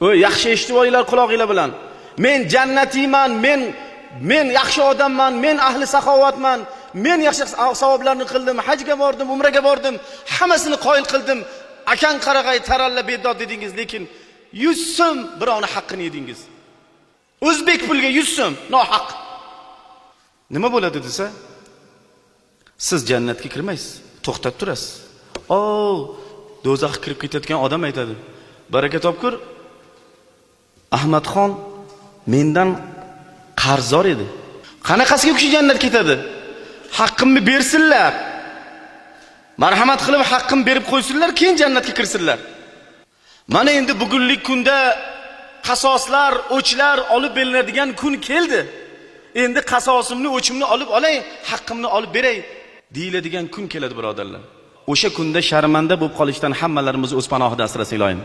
O'y, yaxshi eshitib olinglar qulog'inglar bilan. Men jannatiyman, men yaxshi odamman, men ahli saxovatman, men yaxshi savoblarni qildim, hajga bordim, umraga bordim, hammasini qoyil qildim. Akan qarag'ay taralla beddod dedingiz, lekin 100 so'm birovni haqqini yedingiz. O'zbek pulga 100 so'm nohaq. Nima bo'ladi desa, siz jannatga kirmaysiz, to'xtab turasiz. O, do'zaxga kirib ketayotgan odam aytadi: "Baraka topkur, Ahmadxon mendan qarzdor edi. Qanaqasiga u kishi jannatga ketadi? Haqqimni bersinlar. Marhamat qilib haqqimni berib qo'ysinlar, keyin jannatga kirsinlar." Mana endi bugunlik kunda qasoslar, o'chlar olib beriladigan kun keldi. Endi qasosimni, o'chimni olib olay, haqqimni olib beray deyiladigan kun keladi, birodarlar. O'sha kunda sharmanda bo'lib qolishdan hammalarimizni o'z panohida asrasin, iloyim.